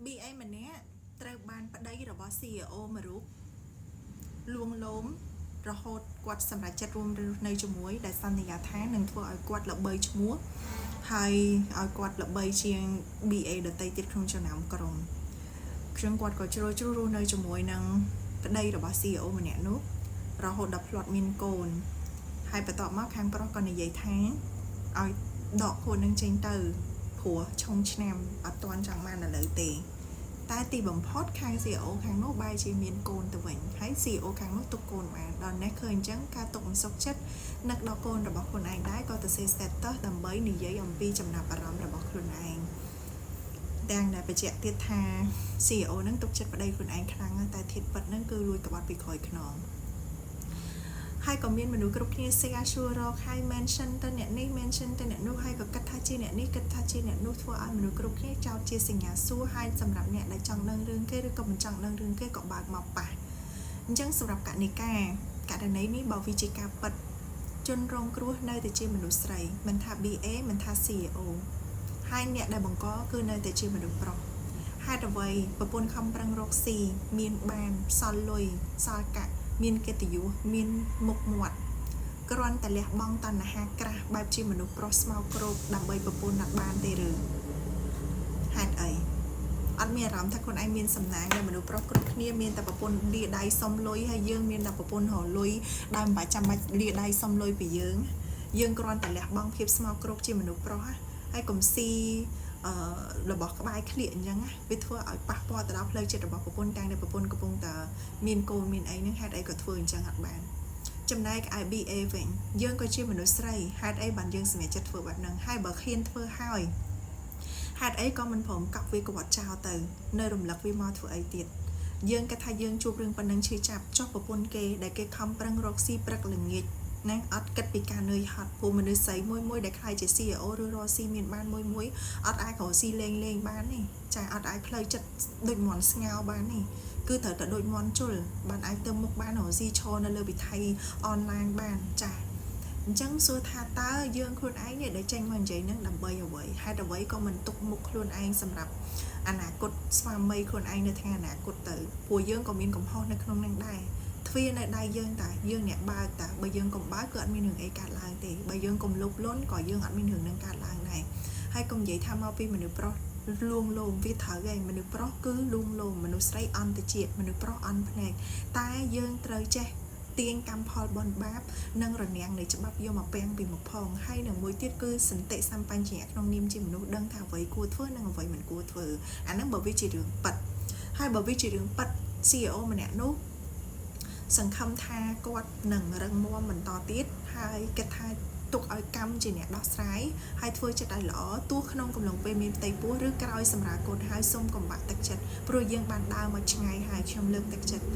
BA ម្នាក់ត្រូវបានប្តីរបស់ CEO មួយរូបលួងលោមរហូតគាត់សម្រេចចិត្តរួមរស់នៅជាមួយដែលសន្យាថានឹងធ្វើឲ្យគាត់ល្បីឈ្មោះហើយឲ្យគាត់ល្បីជាង BA ដទៃទៀតក្នុងចំណោមក្រុមខ្ញុំគាត់ក៏ជ្រុលជ្រុះរស់នៅជាមួយនឹងប្តីរបស់ CEO ម្នាក់នោះរហូតដល់ភ្លាត់មានកូនហើយបន្ទាប់មកខាងប្រុសក៏និយាយថាឲ្យដកខ្លួននឹងចេញទៅព្រោះឆុងឆ្នាំអត់ទាន់ចង់បានឥឡូវទេ តែទីបំផុតខាង CEO ខាងនោះបែរជាមានកូនទៅវិញហើយ CEO ខាងនោះទុកកូនបានដល់នេះឃើញអញ្ចឹងការទុកមិនសុខចិត្តនឹកដល់កូនរបស់ខ្លួនឯងដែរក៏ទៅសេ status ដើម្បីនិយាយអំពីចំណាប់អារម្មណ៍របស់ខ្លួនឯងទាំងដែលបញ្ជាក់ទៀតថា CEO នឹងទុកចិត្តប្តីខ្លួនឯងខ្លាំងណាស់តែធាតុពិតនឹងគឺលួចក្បត់ពីក្រោយខ្នងហើយក៏មានមនុស្សគ្រប់គ្នា share សួររកហើយ mention ទៅអ្នកនេះ mention ទៅអ្នកនោះហើយក៏គិតថាជាអ្នកនេះគិតថាជាអ្នកនោះធ្វើឲ្យមនុស្សគ្រប់គ្នាចោទជាសញ្ញាសួរហើយសម្រាប់អ្នកដែលចង់ដឹងរឿងគេឬក៏មិនចង់ដឹងរឿងគេក៏បើកមកប៉ះអញ្ចឹងសម្រាប់កណិកាករណីនេះបើវាជាការពិតជនរងគ្រោះនៅតែជាមនុស្សស្រីមិនថា BA មិនថា CEO ហើយអ្នកដែលបង្កគឺនៅតែជាមនុស្សប្រុសហេតុអ្វីប្រពន្ធខំប្រឹងរកស៊ីមានបានសល់លុយសល់កាក់មានកិត្តិយសមានមុខមាត់គ្រាន់តែលះបង់តណ្ហាក្រាស់បែបជាមនុស្សប្រុសស្មោកគ្រោកដើម្បីប្រពន្ធអត់បានទេឬហេតុអីអត់មានអារម្មណ៍ថាខ្លួនឯងមានសំណាងដែលមនុស្សប្រុសគ្រប់គ្នាមានតែប្រពន្ធលាដៃសុំលុយហើយយើងមានតែប្រពន្ធរកលុយដែលមិនបាច់ចាំបាច់លាដៃសុំលុយពីយើងយើងគ្រាន់តែលះបង់ភាពស្មោកគ្រោកជាមនុស្សប្រុសហើយកុំស៊ីអឺរបស់ក្បែរក្លៀកអញ្ចឹងណាវាធ្វើឲ្យប៉ះពាល់ទៅដល់ផ្លូវចិត្តរបស់ប្រពន្ធទាំងដែលប្រពន្ធកំពុងតែមានកូនមានអីហ្នឹងហេតុអីក៏ធ្វើអញ្ចឹងអត់បានចំណែក BA វិញយើងក៏ជាមនុស្សស្រីហេតុអីបានយើងសម្រេចចិត្តធ្វើបែបហ្នឹងហើយបើហ៊ានធ្វើហើយហេតុអីក៏មិនព្រមកប់វាក្បត់ចោលទៅនៅរំលឹកវាមកធ្វើអីទៀតយើងគិតថាយើងជួបរឿងប៉ុណ្ណឹងឈឺចាប់ចុះប្រពន្ធគេដែលគេខំប្រឹងរកស៊ីព្រឹកល្ងាចណាអត់គិតពីការនឿយហត់ព្រោះមនុស្សស្រីមួយមួយដែលក្លាយជា CEO ឬរកស៊ីមានបានមួយមួយអត់អាចរកស៊ីលេងលេងបានទេចាអត់អាចផ្លូវចិត្តដូចមន់ស្ងោបានទេគឺត្រូវតែដូចមន់ជុលបានអាចទៅមុខបានរកស៊ីឈរនៅលើវិថីអនឡាញបានចាអញ្ចឹងសួរថាតើយើងខ្លួនឯងនេះដែលចេញមកនិយាយនឹងដើម្បីអ្វីហេតុអ្វីក៏មិនទុកមុខខ្លួនឯងសម្រាប់អនាគតស្វាមីខ្លួនឯងនៅថ្ងៃអនាគតទៅព្រោះយើងក៏មានកំហុសនៅក្នុងនឹងដែរទ្វារនៅដៃយើងតាយើងអ្នកបើកតាបើយើងកុំបើកគឺអត់មានរឿងអីកើតឡើងទេបើយើងកុំលោភលន់ក៏យើងអត់មានរឿងនឹងកើតឡើងដែរហើយកុំនិយាយថាមកពីមនុស្សប្រុសលួងលោមវាត្រូវហើយមនុស្សប្រុសគឺលួងលោមមនុស្សស្រីអន់តិចមនុស្សប្រុសអន់ភ្នែកតែយើងត្រូវចេះទាញកម្មផលបុណ្យបាបនិងរនាំងនៃច្បាប់យកមកពាំងពីមុខផងហើយនឹងមួយទៀតគឺសន្តិសម្បញ្ញៈក្នុងនាមជាមនុស្សដឹងថាអ្វីគួរធ្វើនិងអ្វីមិនគួរធ្វើអាហ្នឹងបើវាជារឿងពិតហើយបើវាជារឿងពិត CEO ម្នាក់នោះសង្ឃឹមថាគាត់នឹងរឹងមាំបន្តទៀតហើយគិតថាទុកឲ្យកម្មជាអ្នកដោះស្រាយហើយធ្វើចិត្តឲ្យល្អទោះក្នុងកំឡុងពេលមានផ្ទៃពោះឬក្រោយសម្រាប់កូនហើយសូមកុំបាក់ទឹកចិត្តព្រោះយើងបានដើរមកឆ្ងាយហើយខ្ញុំលើកទឹកចិត្ត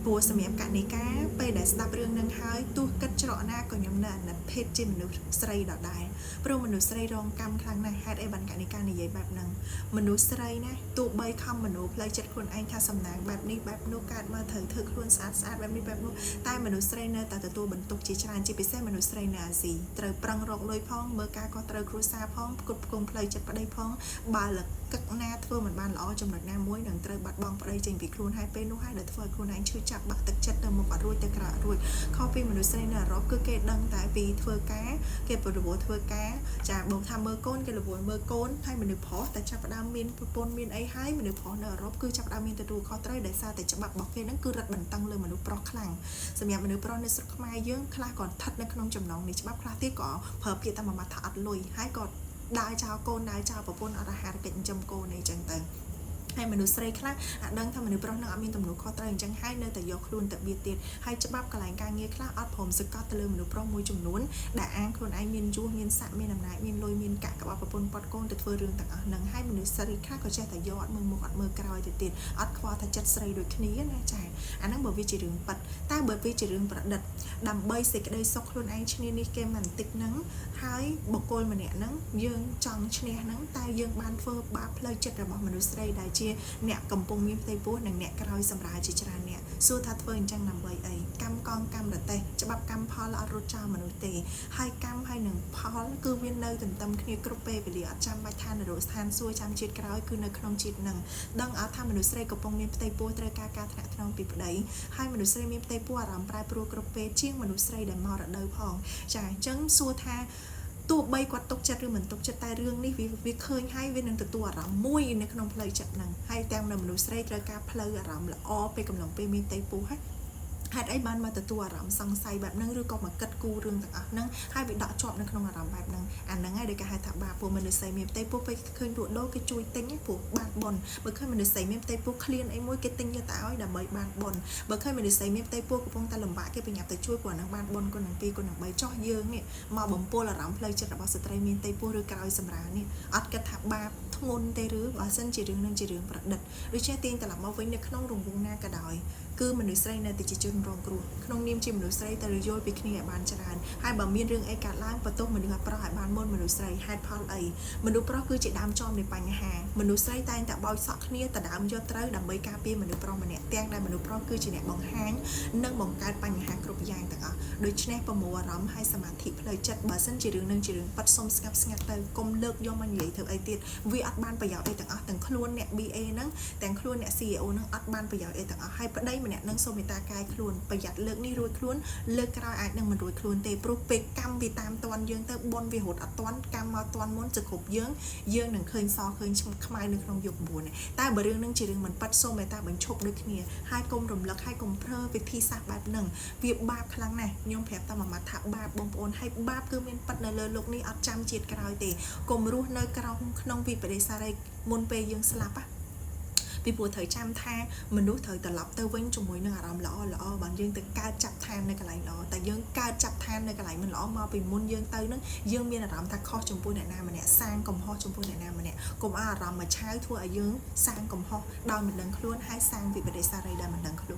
ព្រោះសម្រាប់កណិកាពេលដែលស្ដាប់រឿងនឹងហើយទោះគិតច្រកណាក៏ខ្ញុំនៅអាណិតភេទជាមនុស្សស្រីដដែលព្រោះមនុស្សស្រីរងកម្មខ្លាំងណាស់ហេតុអីបានកណិកានិយាយបែបហ្នឹងមនុស្សស្រីណាទោះបីខំមនុស្សផ្លូវចិត្តខ្លួនឯងថាសំណាងបែបនេះបែបនោះកើតមកត្រូវធ្វើខ្លួនស្អាតស្អាតបែបនេះបែបនោះតែមនុស្សស្រីនៅតែទទួលបន្ទុកជាច្រើនជាពិសេសមនុស្សស្រីនៅអាស៊ីត្រូវប្រឹងរកលុយផងមើលការក៏ត្រូវគ្រួសារផងផ្គត់ផ្គង់ផ្លូវចិត្តប្តីផងបើលកឹកណាធ្វើមិនបានល្អចំណុចណាមួយនឹងត្រូវបាត់បង់ប្តីចេញពីខ្លួនហើយពេលនោះហើយដែលធ្វើឲ្យខ្លួនឯងឈឺចាប់បាក់ទឹកចិត្តទៅមុខអត់រួចទៅក្រោយអត់រួចខុសពីមនុស្សស្រីនៅអឺរ៉ុបគឺគេដឹងតែពីធ្វើការគេប្រវល់ធ្វើការចាបងថាមើលកូនគេរវល់មើលកូនហើយមនុស្សប្រុសតែចាប់ផ្ដើមមានប្រពន្ធមានអីហើយមនុស្សប្រុសនៅអឺរ៉ុបគឺចាប់ផ្ដើមមានទទួលខុសត្រូវដោយសារតែច្បាប់របស់គេហ្នឹងគឺរឹតបន្តឹងលើមនុស្សប្រុសខ្លាំងសម្រាប់មនុស្សប្រុសនៅស្រុកខ្មែរយើងខ្លះក៏ស្ថិតនៅក្នុងចំណងនៃច្បាប់ខ្លះទៀតក៏ប្រើពាក្យតែមួយម៉ាត់ថាអត់លុយហើយក៏ដើរចោលកូនដើរចោលប្រពន្ធអត់អាហារកិច្ចចិញ្ចឹមកូនអីចឹងទៅហើយមនុស្សស្រីខ្លះអាចដឹងថាមនុស្សប្រុសនឹងអត់មានទំនួលខុសត្រូវអញ្ចឹងហើយនៅតែយកខ្លួនទៅបៀតទៀតហើយច្បាប់កន្លែងការងារខ្លះអត់ព្រមសង្កត់ទៅលើមនុស្សប្រុសមួយចំនួនដែលអាងខ្លួនឯងមានយសមានស័ក្តិមានអំណាចមានលុយមានកាក់ក្បត់ប្រពន្ធប៉ត់កូនទៅធ្វើរឿងទាំងអស់ហ្នឹងហើយមនុស្សស្រីខ្លះក៏ចេះតែយកអត់មើលមុខអត់មើលក្រោយទៅទៀតអត់ខ្វល់ថាចិត្តស្រីដូចគ្នាណាចាអាហ្នឹងបើវាជារឿងពិតតែបើវាជារឿងប្រឌិតដើម្បីសេចក្តីសុខខ្លួនឯងឈ្នានេះគេមិនបន្តិចហ្នឹងហើយបុគ្គលម្នាក់ហ្នឹងយើងចង់ឈ្នះហ្នឹងតែយើងបានធ្វើបាបផ្លូវចិត្តរបស់មនុស្សស្រីដែលជា អ្នកកំពុងមានផ្ទៃពោះនិងអ្នកក្រោយសម្រាលជាច្រើនអ្នកសួរថាធ្វើអញ្ចឹងដើម្បីអីកម្មកងកម្មរទេះច្បាប់កម្មផលអត់រត់ចោលមនុស្សទេហើយកម្មហើយនឹងផលគឺវានៅទន្ទឹមគ្នាគ្រប់ពេលវេលាអត់ចាំបាច់ថានរកស្ថានសួគ៌ចាំជាតិក្រោយគឺនៅក្នុងជាតិនឹងដឹងអត់ថាមនុស្សស្រីកំពុងមានផ្ទៃពោះត្រូវការការថ្នាក់ថ្នមពីប្តីហើយមនុស្សស្រីមានផ្ទៃពោះអារម្មណ៍ប្រែប្រួលគ្រប់ពេលជាងមនុស្សស្រីដែលមករដូវផងចាអញ្ចឹងសួរថាទោះបីគាត់ទុកចិត្តឬមិនទុកចិត្តតែរឿងនេះវាវាឃើញហើយវានឹងទទួលអារម្មណ៍មួយនៅក្នុងផ្លូវចិត្តហ្នឹងហើយទាំងនៅមនុស្សស្រីត្រូវការផ្លូវអារម្មណ៍ល្អពេលកំឡុងពេលមានផ្ទៃពោះហ្នឹងហេតុអីបានមកទទួលអារម្មណ៍សង្ស័យបែបហ្នឹងឬក៏មកគិតគូររឿងទាំងអស់ហ្នឹងហើយវាដក់ជាប់នៅក្នុងអារម្មណ៍បែបហ្នឹងអាហ្នឹងហើយដែលគេហៅថាបាបព្រោះមនុស្សស្រីមានផ្ទៃពោះពេលឃើញលក់ដូរគេជួយទិញព្រោះបានបុណ្យបើឃើញមនុស្សស្រីមានផ្ទៃពោះឃ្លានអីមួយគេទិញយកទៅឲ្យដើម្បីបានបុណ្យបើឃើញមនុស្សស្រីមានផ្ទៃពោះកំពុងតែលំបាកគេប្រញាប់ទៅជួយព្រោះអាហ្នឹងបានបុណ្យគុណនឹង2គុណនឹង3ចោះយើងនេះមកបំពុលអារម្មណ៍ផ្លូវចិត្តរបស់ស្ត្រីមានផ្ទៃពោះឬក្រោយសម្រាលនេះអត់គិតថាបាបធ្ងន់ទេឬបើសិនជារឿងនឹងជារឿងប្រឌិតដូច្នេះទាញត្រឡប់មកវិញនៅក្នុងរង្វង់ណាក៏ដោយគឺមនុស្សស្រីនៅតែជាជនរងគ្រោះក្នុងនាមជាមនុស្សស្រីត្រូវយល់ពីគ្នាឲ្យបានច្រើនហើយបើមានរឿងអីកើតឡើងបន្ទោសមនុស្សប្រុសឲ្យបានមុនមនុស្សស្រីហេតុផលអីមនុស្សប្រុសគឺជាដើមចមនៃបញ្ហាមនុស្សស្រីតែងតែបោចសក់គ្នាទៅដើមយកត្រូវដើម្បីការពារមនុស្សប្រុសម្នាក់ទាំងដែលមនុស្សប្រុសគឺជាអ្នកបង្ហាញនិងបង្កើតបញ្ហាគ្រប់យ៉ាងទាំងអស់ដូច្នេះប្រមូលអារម្មណ៍ហើយសមាធិផ្លូវចិត្តបើសិនជារឿងនឹងជារឿងប៉ិតសុំស្ងាត់ស្ងាត់ទៅកុំលើកយកមកនិយាយធ្វើអីទៀតវាអត់បានប្រយោជន៍អីទាំងអស់ទាំងខ្លួនអ្នក BA ហ្នឹងទាំងខ្លួនអ្នក CEO ហ្នឹងអត់បានប្រយោជន៍អីទាំងអស់ហើយប្តីម្នាក់នឹងសូមមេត្តាកាយខ្លួនប្រយ័ត្នលើកនេះរួចខ្លួនលើកក្រោយអាចនឹងមិនរួចខ្លួនទេព្រោះពេលកម្មវាតាមតន់យើងទៅបុណ្យវារត់អត់តន់កម្មមកតន់មុនจะគ្រប់យើងយើងនឹងឃើញសឃើញខ្មៅនៅក្នុងយុគ9តែបើរឿងនឹងជារឿងមិនប៉ិតសូមមេត្តាបញ្ឈប់ដូចគ្នាហើយកុំរំលឹកហើយកុំប្រើវិធីសាស្ត្របែបហ្នឹងវាបាបខ្លាំងណាស់ខ្ញុំប្រាប់តែមួយម៉ាត់ថាបាបបងប្អូនហើយបាបគឺមានប៉ិតនៅលើលោកនេះអត់ចាំជាតិក្រោយទេកុំរស់នៅក្រោមក្នុងវិបដិសារីមុនពេលយើងស្លាប់ណាពីព្រោះត្រូវចាំថាមនុស្សត្រូវត្រឡប់ទៅវិញជាមួយនឹងអារម្មណ៍ល្អល្អបានយើងទៅកើតចាប់ឋាននៅកន្លែងល្អតែយើងកើតចាប់ឋាននៅកន្លែងមិនល្អមកពីមុនយើងទៅនឹងយើងមានអារម្មណ៍ថាខុសចំពោះអ្នកណាម្នាក់សាងកំហុសចំពោះអ្នកណាម្នាក់កុំឲ្យអារម្មណ៍មកឆៅធ្វើឲ្យយើងសាងកំហុសដោយមិនដឹងខ្លួនហើយសាងវិបដិសារីដោយមិនដឹងខ្លួន។